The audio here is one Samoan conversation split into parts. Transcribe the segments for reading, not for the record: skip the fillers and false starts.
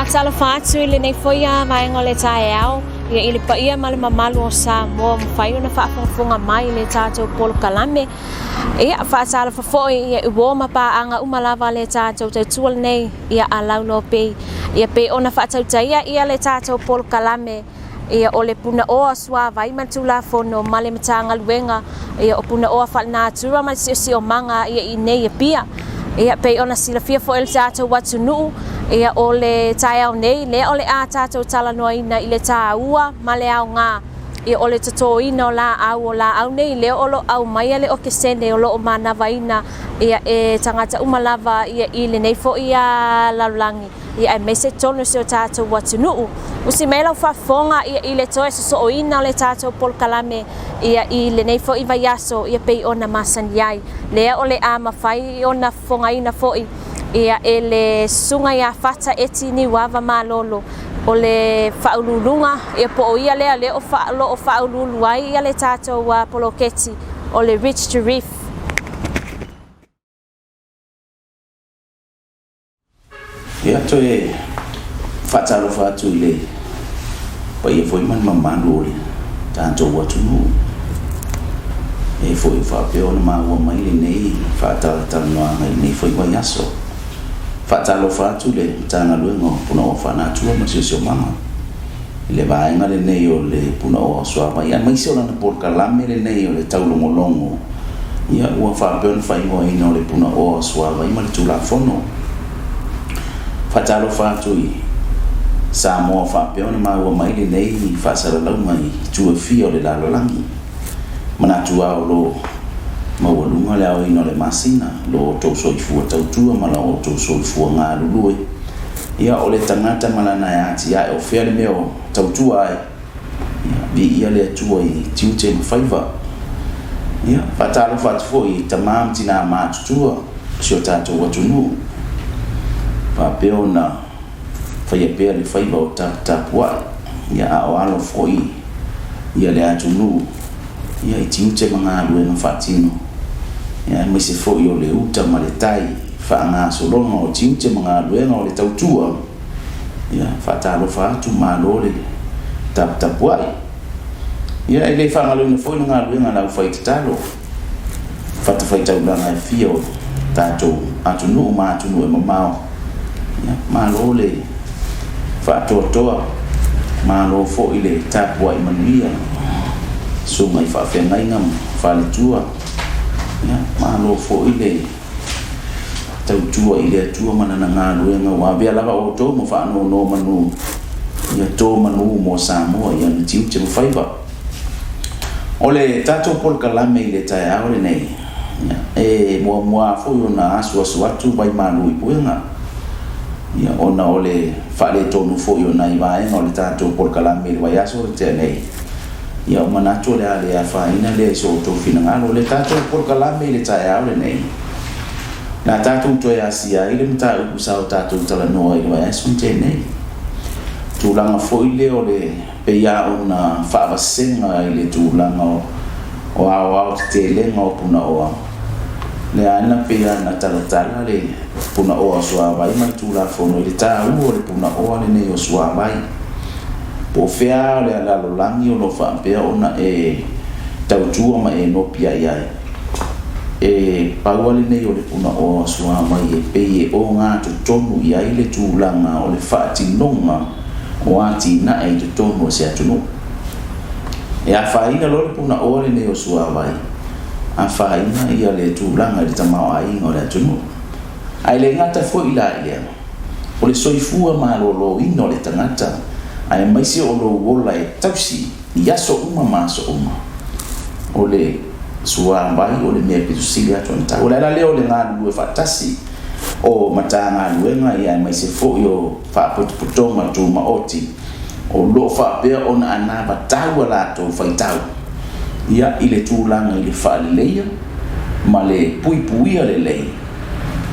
Faatalofa atu i lenei foi a vaega o le taeao, ia i le paia ma le mamalu o Samoa ua mafai ona faafogafoga mai i le tatou polokalame. Ia, faatalofa foi ia i uo ma paaga uma lava le tatou tautua lenei, ia a Lauloa Bay. Ia pei ona faatautaia ia le tatou polokalame, ia o le Punaoa Suavai ma le Tulafono ma le Matagaluega ia o Punaoa Faalenatura ma le Siosiomaga ia i inei i Apia. Ia pei ona silafia foi e le tatou atunuu, ia o le taeao nei lea o le a tatou talanoaina i le taua ma le aoga ia o le totoina o laau, o laau nei lea o lo o aumaia le okesene o lo o manavaina ia e tagata uma lava ia i lenei foi lalolagi. ia aemaise totonu o si o tatou atunuu. Usi mai lau faafofoga ia i le toe sosooina o le tatou polokalame ia i lenei foi vaiaso ia pei ona masani ai. Lea o le a mafai ona fofogaina foi ia e le Susuga ia Fata Eti Niuava Malolo o le Faauluuluga ia po o ia lea lea o lo o faauluulu ai ia le tatou poloketi o le Reach to Reef. Ia, toe faatalofa atu i le paia foi ma le mamalu o le tatou atunuu. E foi ua faapea ona maua mai lenei faatalatalanoaga i lenei foi vaiaso. Faatalofa atu le Matagaluega o Punaoa Faanatua ma le Siosiomaga i le vaega lenei o le Punaoa o Suavai aemaise o lana polokalame lenei o le taulogologo ia ua faapea ona faaigoaina o le Punaoa o Suavai ma le Tulafono. Faatalofa atu i Samoa faapea ona maua mai lenei faasalalauga i itu e fia o le lalolagi. Manatu lava o lo maualuga le aoina o le masina, lo outou soifua tautua ma lo outou soifua galulue. Ia, o le tagata ma lana e atiae o fea le mea o tautua ai, ia, viia le Atua i tiute ma faiva. Ia, faatalofa atu foi i tama ma tinā matutua o si o tatou atunuu, faapea ona faia pea le faiva o taputapuai, ia, a o alo foi ia le atunuu, ia, i tiute ma galuega faatino, ia, aemaise foi o le uta ma le tai. Faagasologa o tiute ma galuega o le tautua, ia, faatalofa atu, malo le taputapuai. Ia, e le faagaloina foi le galuega a le aufaitatalo, fatafaitaulaga e fia o tatou atunuu ma atunuu e mamao. Ia, malo le faatoatoa, malo foi le tapuai manuia, susuga i faafeagaiga ma faletua. Ia, malo foi le Tautua i le Atua ma Lana galuega ua avea lava outou ma faanonomanu ia to manu mo Samoa i ana tiute ma faiva. O le tatou polokalame i le taeao lenei, e muamua foi ona asuasu atu vaimalu i puega, ia, ona o le faaletonu foi o nai vaega o le tatou polokalame i le vaiaso na tea nei. Ia, ua manatu o le a le afaina lea i so outou finagalo. O le tatou polokalame i le taeao lenei, na tatou toe asia ai le mataupu sa o tatou talanoa i le vaiaso na tea nei. Tulaga foi lea o le pei lava ona faavasega i le tulaga o aoao tetelega o Punaoa, lea na pei lava ona talatala le Punaoa o Suavai ma le Tulafono i le taua o le Punaoa lenei o Suavai. Po o fea o le lalolagi o lo o faapea ona e tautua ma e nopiai ai, e pau lava lenei o le punaoa suavai e pei e ogatotonu i ai le tulaga o le faatinoga o atinae i totonu o se atunuu. E afaina loa le punaoa lenei o suavai, afaina ia le tulaga i le tamaoaiga o le atunuu. Ae le gata foi la i lea, o le soifua maloloina o le tagata, aemaise o lou ola e tausi i aso uma ma aso uma. O le suavai o le mea pito sili atu ona taua. O le ala lea o le galulue faatasi o Matagaluega ia aemaise foi o Faalapotopotoga Tumaoti o lo o faapea ona anavatau a latou faitau ia i le tulaga i le faaleleia ma le puipuia lelei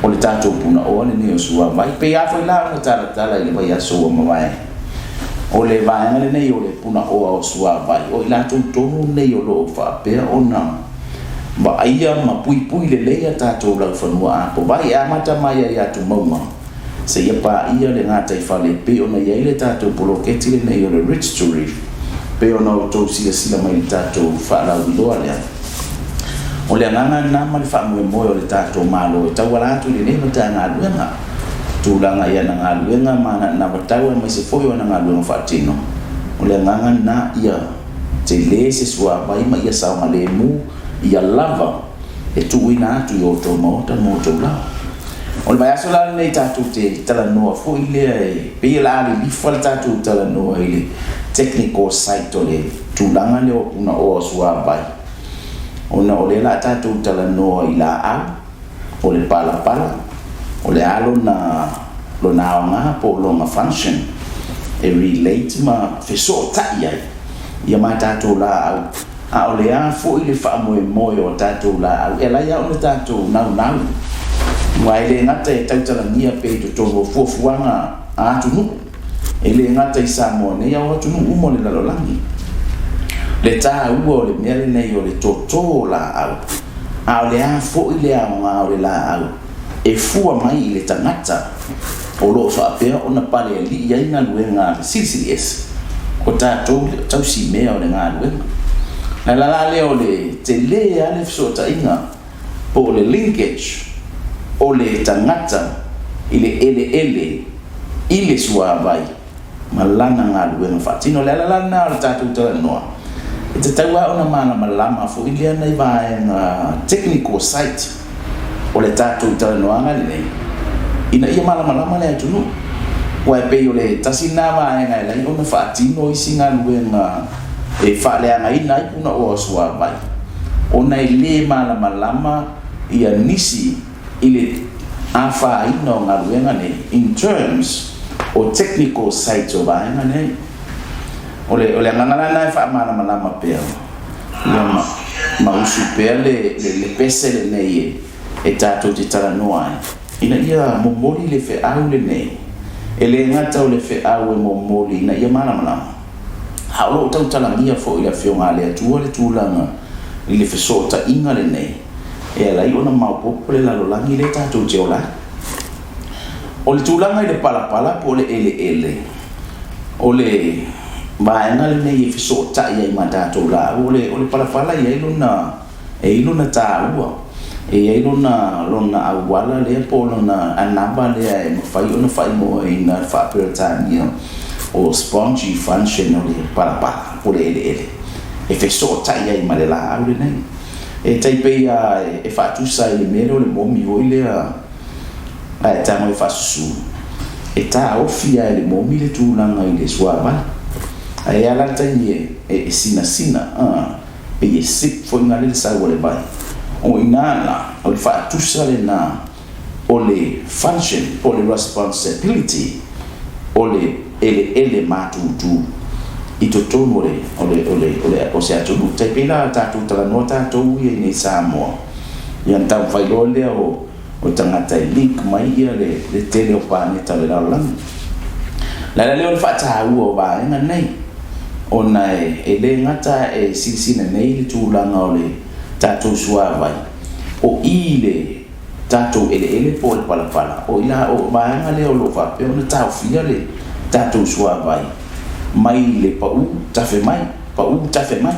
o le tatou punaoa lenei o Suavai. Pei lava foi la ona talatala i le vaiaso ua mavae, o le vaega lenei o le punaoa o Suavai, o i latou tonu nei o lo o faapea ona vaaia ma puipui lelei a tatou laufanua apovai e amata mai ai Atumauga. seia paia le gataifale e pei ona i ai le tatou poloketi lenei o le Ridge to Reef, pei ona outou silasila mai i le tatou faalauiloa lea. O le agaga lena ma le faamoemoe o le tatou Malo e tauala atu i lenei Matagaluega, tulaga i ana galuega ma ana anavatau aemaise foi o ana galuega faatino. O le agaga lena ia tele se suavai ma ia saogalemu, ia lava e tuuina atu i outou maota ma outou laoa. O le vaiaso la lenei tatou te talanoa foi lea e pei o le a lilifa le tatou talanoa i le technical site o le tulaga lea o punaoa o suavai, ona o lea o le a tatou talanoa i laau, o le palapala, o le a lona lona aoga po o lona function e relate ma fesootai ai ia ma tatou laau. A o le a foi le faamoemoe o a tatou laau e ala ai lava ona tatou naunau, aua e le gata e tautalagia pea i totonu o fuafuaga a atunuu, e le gata i Samoa nei, a o atunuu uma o le lalolagi, le taua o le mea lenei o le toto o laau, a o le a foi le aoga o le laau e fua mai i le tagata o lo o faapea ona palealii ai galuega a le Silisili Ese, o tatou le tausimea o le galuega. O le ala la lea o le tele lava le fesootaiga po o le linkage o le tagata i le eleele i le suavai ma lana galuega faatino. O le ala la lena o le tatou talanoa, e tatau lava ona malamalama foi lea nai vaega technical site o le tatou talanoaga lenei ina ia malamalama le atunuu. Aua e pei o le tasi lena vaega e ala ai ona faatino isi galuega e faaleagaina ai punaoa o suavai, ona e le malamalama ia nisi i le afaina o galuega nei in terms o technical sites o vaega nei. O le, o le agaga la lena e faamalamalama pea ia ma, ma usu pea le, le, le pese lenei e, e tatou te talanoa ai, ina ia momoli le feau lenei. E le gata o le feau e momoli ina ia malamalama, a o lo o tautalagia foi i le Afioga a le Atua le tulaga i le fesootaiga lenei e ala ai ona maopoopo le lalolagi lea tatou te ola ai. O le tulaga i le palapala po o le eleele, o le vaega lenei e fesootai ai ma tatou laau, o le, o le palapala e i ai lona, e i ai lona taua, e i ai lona, lona auala lea po o lona anava lea e mafai ona faaigoaina faa-Peretania o spongy function o le palapala po o le eleele e fesootai ai ma le laau lenei. E tai pei lava e faatusa i le mea lea o le momi foi lea a e tago e faasusu, e taofi lava e le momi le tulaga i le suavai. Ae i ai lava la le taimi e sinasina, pei e sip foi lea le sau o le vai. O i ina la, o le faatusa lena o le function po o le responsibility o le eleele matutu i totonu o le, o le, o le, o le, o se atunuu. Tai pei la tatou talanoa tatou ia i nei Samoa, ia ona taumafai loa lea o, o tagata e link mai ia le, le tele o paneta o le lalolagi. O le ala lea o le faataua o vaega nei, ona e, e le gata e silasila nei le tulaga o le tatou suavai, o i le tatou eleele po o le palapala, o i la, o vaega lea o lo o faapea ona taofia le tatou suavai mai le pau tafe mai, pau tafe mai.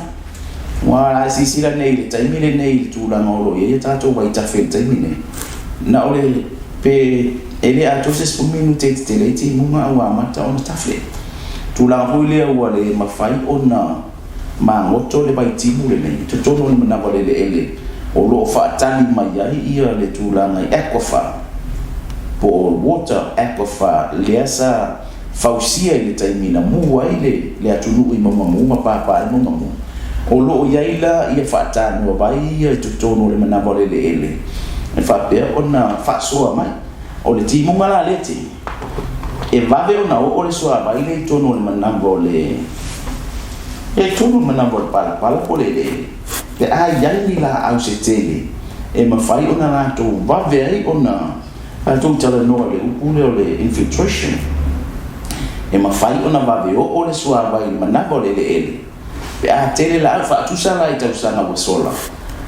Aua a silasila nei i le taimi lenei i le tulaga o lo o i ai a tatou vaitafe i le taimi lenei, na o le pe e le atoa se 10 minute e tetele ai timuga a ua amata ona tafe. Tulaga foi lea ua le mafai ona magoto le vaitimu lenei i totonu o le manava leleele o lo o faatali mai ai ia le tulaga i aquifer po o water aquifer lea sa fausia i le taimi na mu ai le le atunuu i Maugamu ma pāpā ai Maugamu. O lo o i ai la ia faatanoa vai ia i totonu o le manava leleele e faapea ona faasoa mai. O le timuga la lea timu, e vave ona oo le suavai lea i totonu o le manava o le, ia i totonu o le manava o le palapala po o le eleele, pe a i ai ni laau se tele e mafai ona latou vave ai ona latou talanoa i le upu lea o le infiltration, e mafai ona vave oo le suavai i le manava o le eleele. Pe a tele laau faatusa la i tausaga ua sola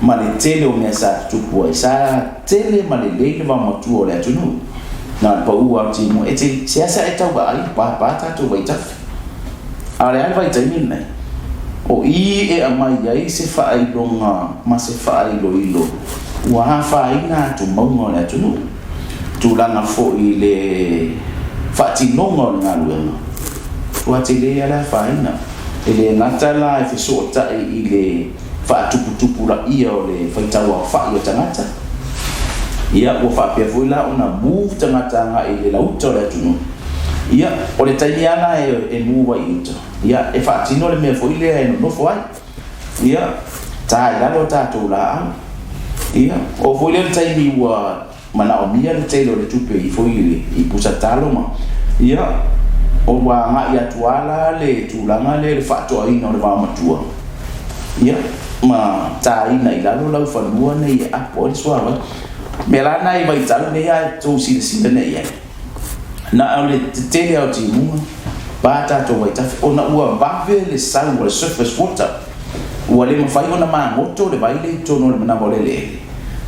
ma le tele o mea sa tutupu ai, sa tele ma lelei le vaomatua o le atunuu. Na o le pau lava o le timuga. E te seasea e tau vaai, papa tatou vaitafe. A o le a le vaitaimi lenei? O i e aumai ai se faailoga ma se faailoilo ua afaina atumauga o le atunuu, tulaga foi i le faatinoga o le galuega, ua tele lava le afaina. E le gata la e fesootai i le faatuputupulaia o le faitauaofai o tagata, ia ua faapea foi la ona move tagata agai i le lauta o le atunuu. Ia, o le taimi lava la e move ai i uta, ia, e faatino le mea foi lea e nonofo ai, ia, ta i lalo a tatou laau. Ia, oo foi lea i le taimi ua manaomia le tele o le tupe i foi i pusa talo ma, ia, ua agai atu lava la le tulaga lea i le faatoaina o le vaomatua, ia, ma taina i lalo laufanua nei e apo ai le suavai. O mea la na i vaitau nei a outou silasila nei i ai, Na o le tetele lava o timuga, pa tatou vaitafe, ona ua vave le sau o le surface water, ua le mafai ona magoto le vai lea i totonu o le manava o le eleele,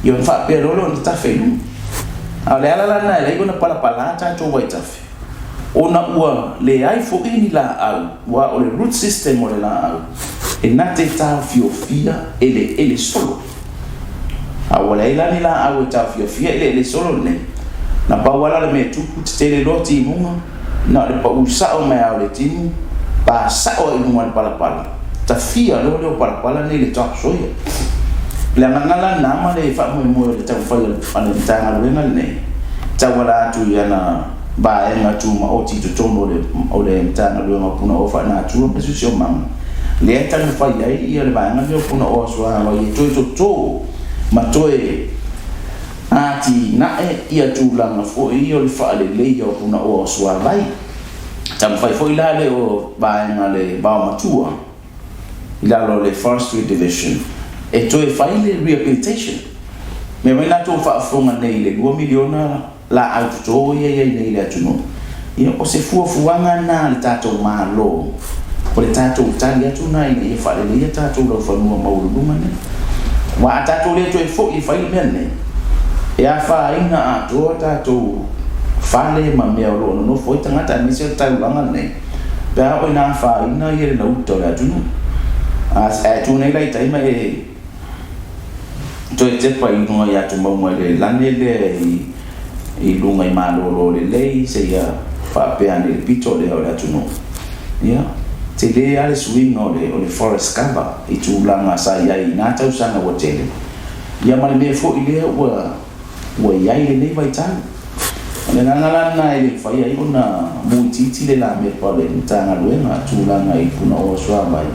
ia ona faapea loa lea ona tafe i luga. A o le ala la lena e ala ai ona palapala tatou vaitafe, ona ua leai foi ni laau, aua o le root system o le laau, e na te taofiofia eleele solo. A ua leai la ni laau e taofiofia eleele solo lenei, na pau lava la le mea e tupu, tetele loa timuga, na o le pau sao mai lava o le timu, pa sao ai i luga o le palapala, tafia loa lea o palapala nei i le top soil. O le agaga la lena ma le faamoemoe o le taumafai a le Matagaluega lenei, e tauala atu i ana vaega tumaoti i totonu o le Matagaluega o Punaoa Faalenatura ma le Siosiomaga, lea e taumafai ai le vaega lenei o Punaoa Suavai e toe toto ma toe atinae ia tulaga foi ia o le faaleleia o punaoa suavai. Taumafai foi la le vaega le vaomatua i lalo o le Forestry Division e toe fai le rehabilitation. Mea mai latou faafofoga nei i le $2 miliona laau toto ia e i ai nei i le atunuu, ia o se fuafuaga lena a le tatou Malo, o le tatou tali atu lena ina ia faaleleia tatou laufanua maualuluga nei. Aua a tatou le toe foi e fai le mea lenei, e afaina atoa tatou fale ma mea o lo o nonofo ai tagata aemaise o le taulaga lenei, pe a oo ina afaina ia le lauta o le atunuu. Ae tu nei la i tai ma e toe tepa i luga i atumauga i le lane lea i luga i malolo lelei seia faapea ane i le pito lea o le atunuu. Ia, tele lava le suiga o le forest cover i tulaga sa i ai i na tausaga ua tele, ia ma le mea foi lea ua ua i ai lenei vaitau. O le agaga la lena e le mafai ai ona muitiiti le lamepa o le Matagaluega tulaga i punaoa suavai,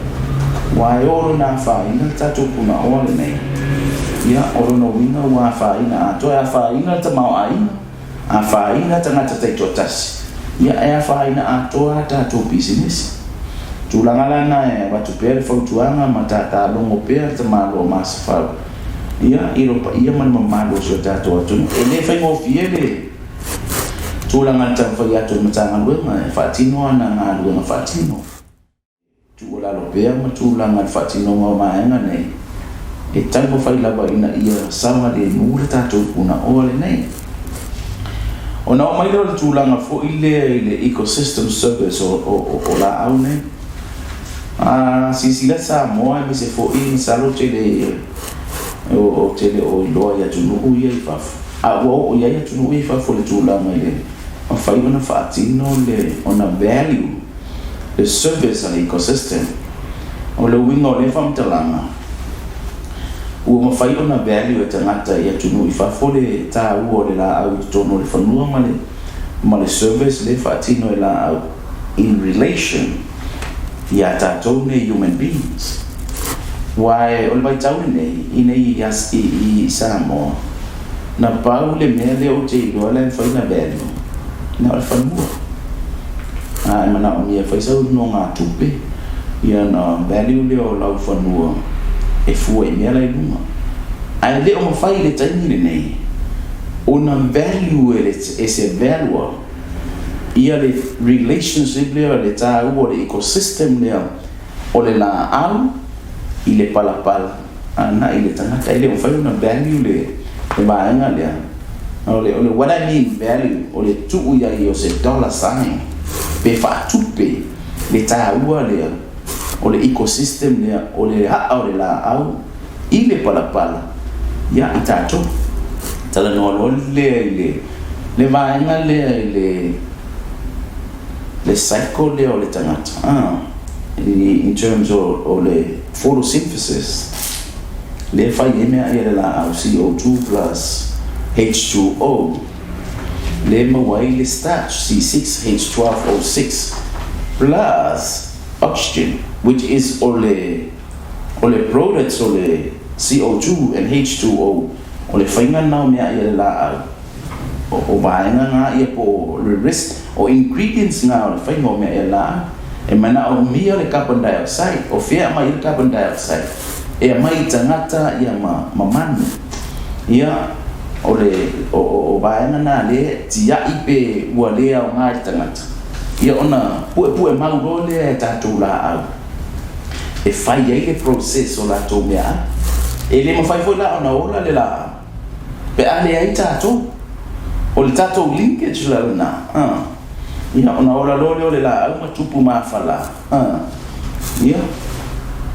aua e oo lona afaina le tatou punaoa lenei, ia, o lona uiga ua afaina atoa, e afaina le tamaoaiga, afaina tagata taitoatasi, ia, e afaina atoa a tatou pisinisi. Tulaga la lena e avatu pea le fautuaga ma tatalogo pea le tamaloa Masefau Ia, i lo paia ma le mamalu o si o tatou atunuu. E le faigofie le tulaga i le taumafai atu o le Matagaluega e faatino ana galuega faatino. Tuualalo pea ma tulaga i le faatinoga o vaega nei, e taumafai lava ina ia saogalemu le tatou punaoa lenei. Ona oo mai lea o le tulaga foi lea i le ecosystem service o laau nei. A silasila Samoa aemaise foi masalo tele ou te le o iloa i atunuu ia i fafo, a ua oo i ai atunuu ia i fafo i le tulaga i le mafai ona faatino le ona value le service a le ecosystem. O le uiga o lea faamatalaga, ua mafai ona value e tagata i atunuu i fafo le taua o le laau i totonu o le fanua ma le ma le service lea e faatino e laau in relation iā tatou nei human beings. Aua o le vaitau lenei i nei i Samoa, na pau le mea lea ou te iloa la e mafai ona value, na o le fanua. A e manaomia e fai sau nonogatupe, ia ona value lea o lau fanua e fua i mea la i luga. Ae le o mafai i le taimi lenei ona value e se valuer ia le relationship lea, le taua o le ecosystem lea o le laau i le palapala agai i le tagata. E le o mafai ona value le vaega lea. O le, o le what I mean value, o le tuu i ai o se dollar sign, pe faatupe le taua lea o le ecosystem lea, o le aa o le laau i le palapala ia i tatou. Talanoa loa lea i le, le vaega lea i le, le cycle lea o le tagata, ah, in terms o, o le photosynthesis, lea e fai ai meaai a le laau, CO2 plus H2O, lea e maua ai le starch, C6H12O6 plus oxygen, which is o le, o le products o le CO2 and H2O, o le faiga lena o meaai a le laau. O, o vaega ngā ia po o le risk, o ingredients ngā o le faiga o meaai a le laau. E manaomia le carbon dioxide, o fea e aumai ai le carbon dioxide? E aumai i tagata ia ma, ma manu. Ia, o le, o, o, o vaega nā lea e tiai pe ua le aoga i le tagata. Ia ona puepue mau loa lea e tatou laau e fai ai le process o latou meaai. E le mafai foi la ona ola le laau pe a leai tatou. O le tatou linkage la lena. Ia, ona ola loa lea o le laau ma tupu mafala. Ia,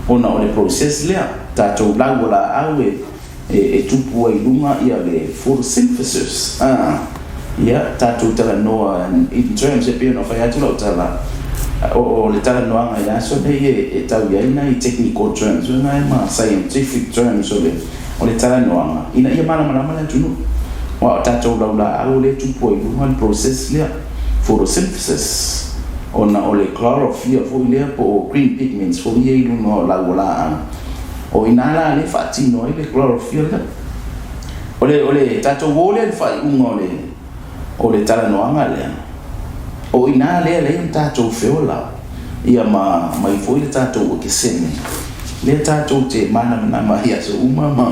ona o le process lea, tatou lau o laau e, e, e tupu ai i luga ia le photosynthesis. Ia, tatou talanoa in terms e pei ona fai atu lau tala, o, o le talanoaga i le aso nei e, e tau i ai nai technical terms ma scientific terms o le o le talanoaga ina ia malamalama le atunuu. Aua o tatou laulaau lea e tupu ai i luga le process lea, photosynthesis, ona o le chlorophyll foi lea po o green pigments foi ia i luga o lau o laau. O i ina la lea e faatino ai le chlorophyll lea. O le, o le tatou o lea i le faaiuga o le, o le talanoaga lea, o i ina lea e leai ona tatou feola, ia ma aumai foi le tatou okesene, lea tatou te manamanama ai i aso uma ma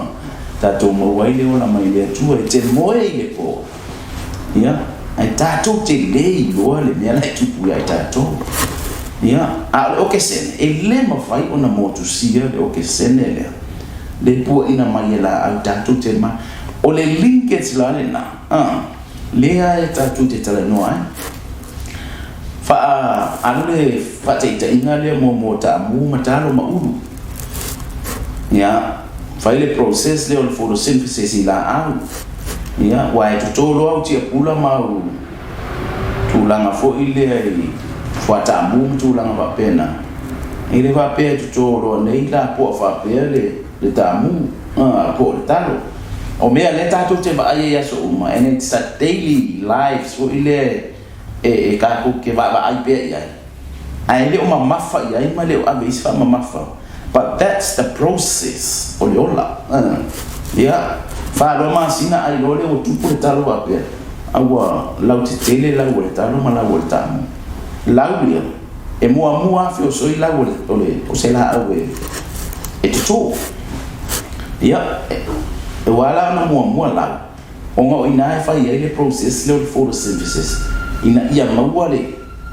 tatou maua ai le ola mai le Atua e te moe i le po, ia, ae tatou te le iloa le mea la e tupu ia i tatou. Ia, a o le okesene, e le mafai ona motusia le okesene lea, le puaina mai e laau tatou te ma, o le linkage la lena, a, lea e tatou te talanoa ai. Faa, alu le faataitaiga lea mo mo taamu ma talo ma ulu. Ia, fai le process lea o le photosynthesis i laau. Ia, ua e toto loa au tiapula ma au tulaga foi lea i fuataamu ma tulaga faapena. E le faapea e toto loa nei lapoa faapea le, le taamu, a, po o le talo. O mea lea tatou te vaai ai i aso uma, and it's a daily lives foi lea e, e tatou te vaavaai pea i ai. Ae le o mamafa i ai ma le o ave i ai se faamamafa. But that's the process o le ola. Ia, 4 masina ai loa lea ua tupu le talo faapea, a ua lautetele lau o le talo ma lau o le taamu. Lau ia, e muamua afe o soi lau o le, o le, o se laau e, e toto. Ia, e, ua ala ona muamua lau, ona o i ina e fai ai le process lea o le photosynthesis, ina ia maua le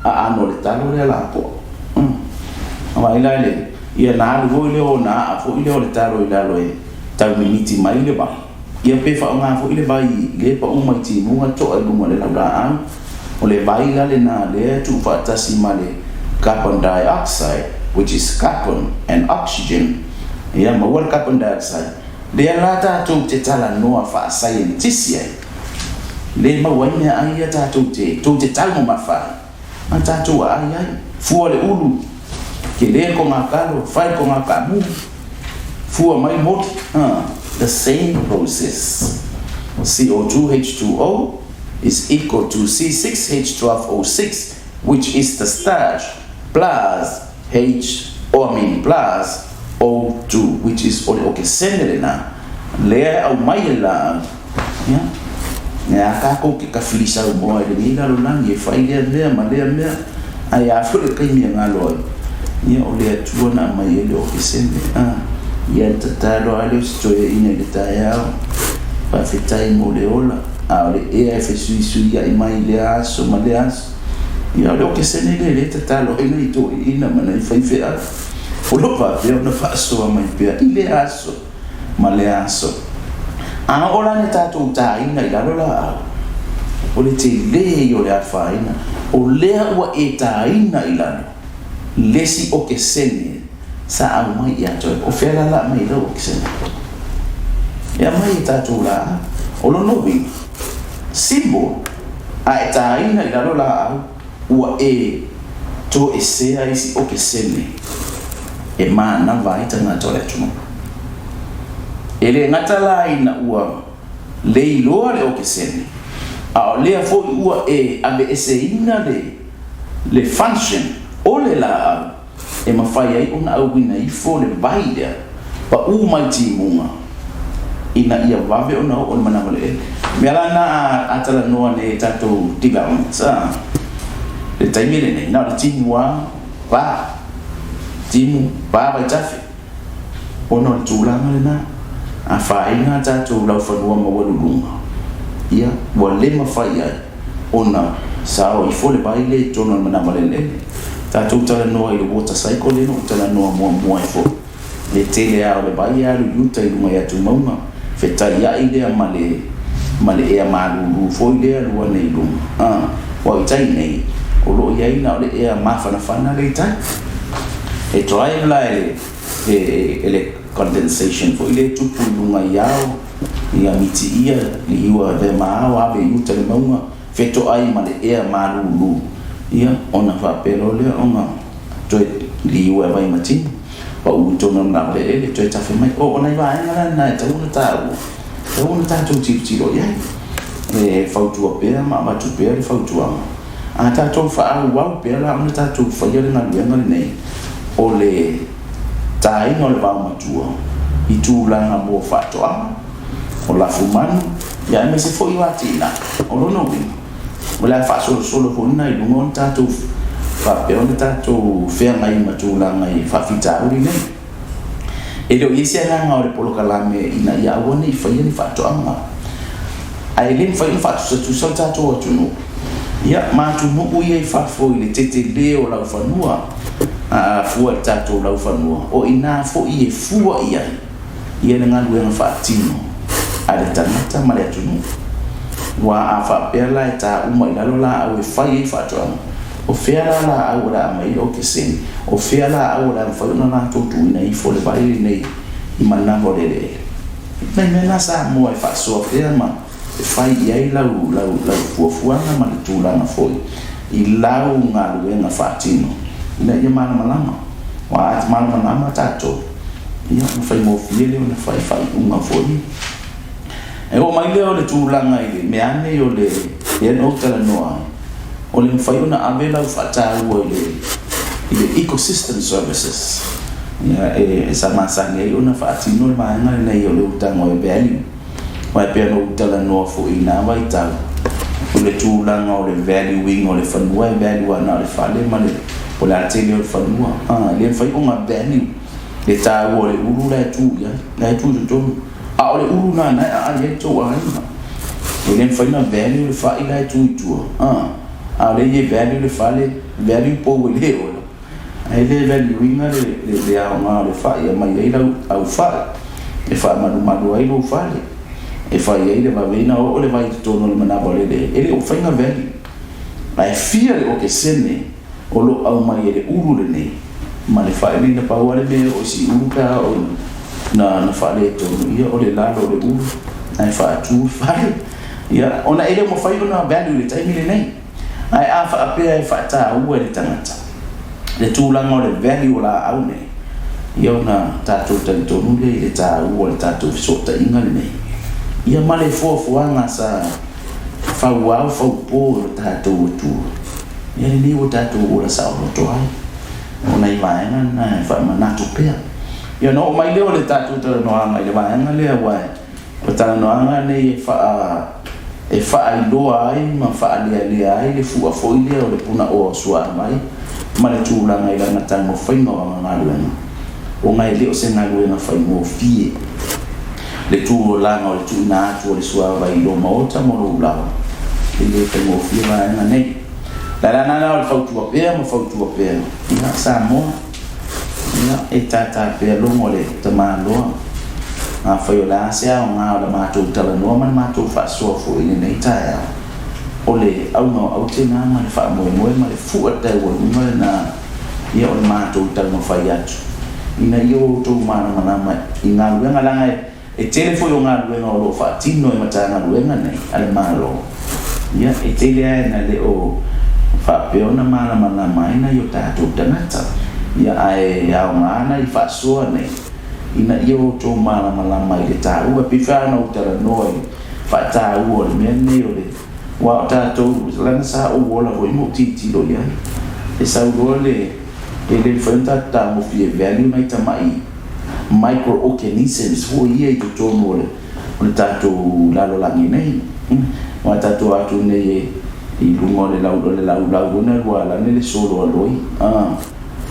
aano o le talo lea lapoa. Vaai la i le, ia na alu foi lea ona aa foi lea o le talo i lalo e tau mimiti mai le vai. Ia pe faaaoga foi le vai lea e pau mai timuga toa i luga o le laulaau. O le vai la lena lea e tuufaatasi ma le carbon dioxide, which is carbon and oxygen. Ia maua le carbon dioxide. Lea la tatou te talanoa faasaienitisi ai, le maua ai meaai ia tatou te, tou te taumamafa ai, ma tatou aai ai. Fua le ulu, kele ko ngā kalo, whai ko ngā kaamu, fua mai moli, the same process. CO2H2O is equal to C6H12O6, which is the starch, plus H, or I mean plus O2, which is o le okesene lena, lea e aumai e laau, ia, e a kākou ke kafilisaumoa i lenei lalolagi e fai lea mea ma lea mea, ae a foi le taimi e galo ai, ia, o le Atua na aumai ai le okesene, a, ia le tatalo lava lea o se toeaina i le taeao, faafetai mo le ola, a o le ea e fesuisuiai mai i lea aso ma lea aso. Ia, o le okesene lea lea e tatalo ai nai toeaiina ma nai faifeau, o lo o faapea ona faasoa mai pea i lea aso ma lea aso. A oo la ina tatou taina i lalo laau, o le tele ia o le afaina, o lea ua e taina i lalo le isi okesene sa aumai ia te oe. O fea la la aumai ai lau okesene? E aumai e tatou laau. O lona uiga, symbol, a e taina i lalo laau, ua e toesea isi okesene e manava ai tagata o le atunuu. E le gata la ina ua leiloa le okesene, a o lea foi ua e aveeseina le le function o le laau e mafai ai ona auina ifo le vai lea paʻu mai timuga ina ia vave ona oo le manawa le mea la na a talanoa nei e tatou developments a le taimi lenei na o le timu a pa timu pa vaitafe ona o le tulaga lena afaina a tatou laufanua maualuluga ia ua le mafai ai ona sao ifo le vai lea i totonu o le manava lelele. Tatou talanoa i le water cycle lea na ou talanoa muamua ai foi, le tele lava o le vai e alu i uta i luga i atumauga, fetaiai lea ma le ma le ea malulu foi lea alu ane i luga. A, aua i tai nei, o lo o i ai na o le ea mafanafana lea i tai. E drive la e le e le condensation foi lea e tupu i luga i ao, Ia mitiia liua avea ma ao ave i uta le mauga, fetoai ma le ea malulu, ia ona faapea loa lea ona toe liua e Vaimatini, pau i totonu o le manao eleele, toe tafe mai. O nai vaega la na e tatau ona taua, tatau ona tatou tilotilo i ai. E fautua pea ma avatu pea le fautuaga, a tatou faaauau pea la ona tatou faia le galuega lenei o le taina o le vaomatua i tulaga mo faatoaga, o lafumanu, ia aemaise foi o atinae. O lona uiga, o le a faasolosolo foi lena i luga ona tatou faapea ona tatou feagai ma tulaga i faafitauli nei. E le o i ai se agaga o le polokalame ina ia aua ne i faia ni faatoaga, ae le mafai ona faatusatusa le tatou atunuu ia ma atunuu ia i fafo i le tetele o laufanua. A fua i le tatou laufanua, o i ina foi e fua i ai ia le galuega faatino a le tagata ma le atunuu. Aua a faapea la e ta uma i lalo laau e fai ai faatoaga, o fea la laau o le a aumai ai le okesene? O fea laau o le a mafai ona latou tuuina ifo le vai lenei i manava o le eleele? Nai mea na Samoa e faasoa pea ma e fai i ai lau, lau, lau fuafuaga ma le tulaga foi i lau galuega faatino ina ia malamalama. Aua a malamalama tatou, ia ona faigofie lea ona fai faaiuga foi. E oo mai lea o le tulaga i le mea lava nei o le, lea na ou talanoa ai, o le mafai ona ave lau faataua i le, i le ecosystem services. Ia, e, sa masani ai ona faatino le vaega lenei o le utaga o le value. Aua e pei ona ou talanoa foi i na vaitau, o le tulaga o le value ina o le fanua e value lava na o le fale ma le, o le a le tele o le fanua. A, e le mafai ona value le taua o le ulu la e tu i ai, la e tu i totonu. A o le ulu lena na e aai ai le tou aiga. E le mafai ona value le fai la e tu i tua. A, a o lea e value le fale, value pou e le ola. Ae le value ina le aoga o le fai e aumai ai lau au fai, e faamalumalu ai lou fale, e fai ai le vaveina, oo le vai i totonu o le manava o le eleele, e le o mafai ona value. Ae fia le okesene o lo o aumai e le ulu lenei ma le fai lenei, na pau lava le mea e oo i si ulu pe a oo ina na faaletonu, ia o le lalo o le ulu ae faatu le fale. Ia, ona e le o mafai ona value i le taimi lenei. Ae a faapea e faataua e le tagata le tulaga o le value o laau nei, ia ona tatou talitonu lea i le taua o le tatou fesootaiga lenei, ia ma le fuafuaga sa fauao faupo e lo tatou Atua, ia lenei ua tatou ola saoloto ai. O nai vaega na e faamanatu pea. Ia ona oo mai lea o le tatou talanoaga i le vaega lea aua e O talanoaga nei e faa e faailoa ai ma faalealea ai le fua foi lea o le punaoa o suaavai ma le tulaga i lana taumafaiga o ana galuega, ona e le o se galuega faigofie le tulaga o le tuuina atu o le suavai i lou maota ma lou laoa. E le faigofie vaega nei. O le ala lena o le fautua pea ma fautua pea, ia Samoa, ia e tātā pea logo le tamaloa. Afai o le a se aoga o le matou talanoa ma le matou faasoa foi i lenei taeao, o le auga o aute na ma le faamoemoe ma le fua taualuga lena ia o le matou taumafai atu ina ia outou malamalama i galuega leaga e tele foi o galuega o lo o faatino e Matagaluega nei a le Malo, ia e tele lava ina le o faapea ona malamalama ai nai o tatou tagata. Ia ae aoga nai faasoa nei ina ia outou malamalama i le taua. E pei foi lava ona ou talanoa i le faataua o le mea lenei o le aua o tatou, leaga sa ou ola foi ma ou tilotilo i ai, e sau loa le, e le mafai ona tatou tagofi e value nai tamai micro-organisms foi ia i totonu o le o le tatou lalolagi nei. Aua tatou atu nei i luga o le lau o le laulau ona lualane le solo a loi. Ah,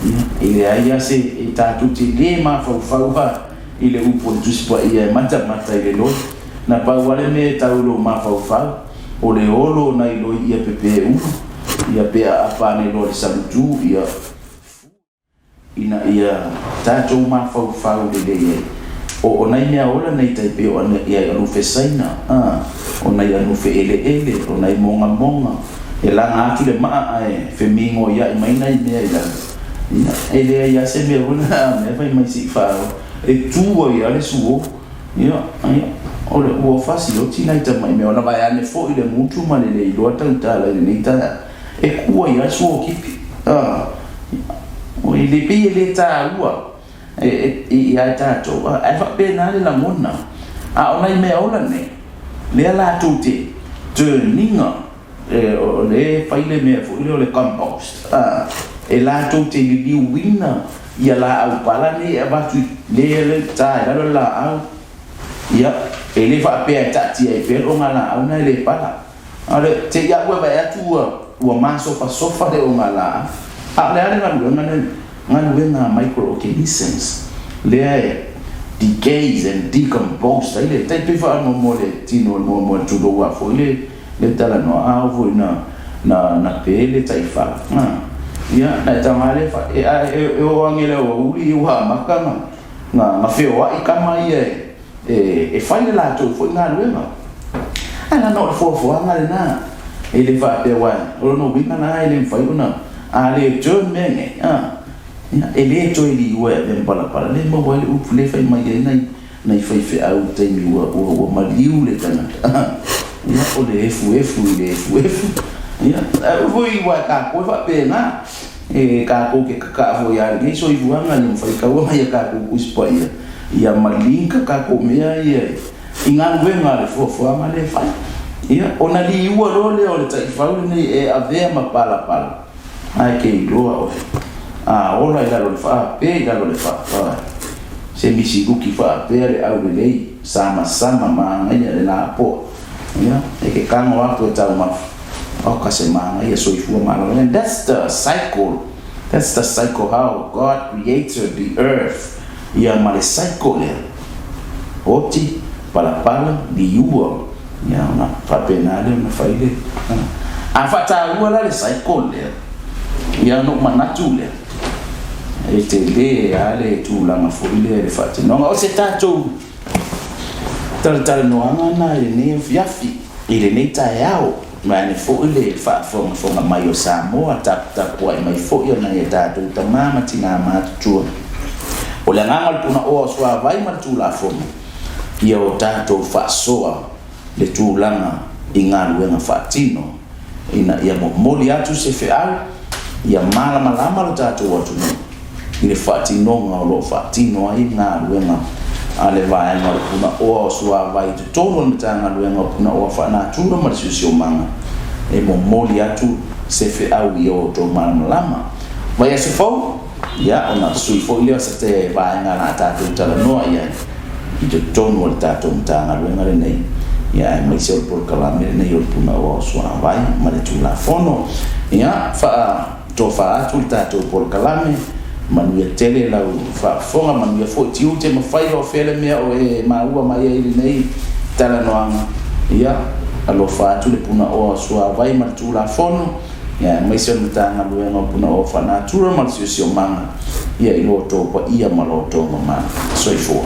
ia, e leai lava se e tatou te le mafaufau lava i le upu o le Tusi Paia e matamata i le loi. Na pau lava le mea e tau i lou mafaufau, o le olo o nai loi ia pepe uma, ia pe aapa ane loa i le salutu, ia ina ia tatou mafaufau lelei ai. O nai mea ola nei tai pei o nai anufe Saina, o nai anufe eleele, o nai mogamoga, e laga atu le maa ae femigoiai mai nai mea i lalo. Ia, e leai lava se mea foi lena mea fai mai se i faaola, e tu ai lava le suo. Ia, ia, o le ua fasioti nai tamai mea, ona vaeane foi le gutu ma le le iloa tautala i lenei taeao. E ku ai lava le suokipi. E le pei e le taua ia i tatou, ae faapena le lagona. A o nai mea ola nei, lea latou te turn ina, o lea e fai le mea foi lea o le compost, e latou te liliuina ia laau pala nei e avatu i lea e ta i lalo le laau. Ia, e le faapea e taatia ai pea le ogalaau lena e le pala. A o le te i au e vaai atu ua ua masofasofa le ogalaau. A o le a le galuega lea, galuega a microorganisms lea e decays and decompose ai le tai pei faamoemoe le tino o le moemoe tulou a foi le le talanoa a oo foi na na na pe le taifau a ia na e taga lea fa e a e oo age le aoauli ua amata na na na feoai tama ia e e fai le latou foi galuega. Ae leaga o le foafoaga lena, e le faapea aua o lona uiga la e le mafai ona a le turn mea nei, a, e le toe liua e avea ma palapala, lea e maua ai le upu lea e fai mai ai nai, nai faifeau i le taimi ua, ua, ua maliu le tagata, ia, o le efuefu i le efuefu. Ia, ae foi aua e tatou e faapena, E tatou te kakaa foi a lenei soifuaga ia ma faitaua nai a tatou Tusi Paia ia ma link a tatou mea ia i galuega a le fuafuaga lea e fai. Ia, ona liua loa lea o le taifau lenei e avea ma palapala, ae ke iloa oe, a ola i lalo o le faape i lalo o le faafa, se misiluki faapea le aulelei, samasama manaia le lapoa. Ia, e ke kago atu e taumafa. Oka se manaia soifua maloloina. And that's the cycle. That's the cycle how God created the earth. Ia ma le cycle lea. Oti, palapala, liua. Ia ona faapena lea ona fai le. A faataua la le cycle lea. Ia ona ou manatu lea. E tele lava le tulaga foi lea i le faatinoga. O se tatou Talatalanoaga na i lenei afiafi, i lenei taeao, vaeane foi le faafogafoga mai o Samoa, taputapuai mai foi o nai a tatou tama ma tina matutua. O le agaga o le Punaoa o Suavai ma le Tulafono, ia o tatou faasoa le tulaga i galuega faatino, ina ia momoli atu se feau, ia malamalama lo tatou atunuu i le faatinoga o lo o faatino ai galuega a le Vaega o le Punaoa o Suavai i totonu o le Matagaluega o Punaoa Faanatura ma le Siosiomaga, e momoli atu se feau ia outou malamalama. Vaiaso fou, ia ona sui foi lea o se vaega o le a tatou talanoa i ai i totonu o le tatou Matagaluega lenei, ia aemaise o le polokalame lenei o le Punaoa o Suavai ma le Tulafono. Ia, faatofa atu le tatou polokalame, manuia tele lau faafofoga, manuia foi tiute ma faiva o fea le mea o e maua mai ai i lenei talanoaga. Ia, alofa atu le Punaoa o Suavai ma le Tulafono, ia aemaise o le Matagaluega o Punaoa Faanatura ma le Siosiomaga, ia i lo outou paia ma lo outou mamalu. Soifua.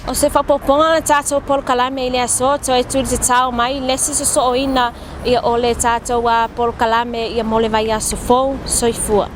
O se faaopoopoga o le tatou polokalame i le aso, toe tulitatao mai le isi sosooina ia o le tatou polokalame ia mo le vaiaso fou. Soifua.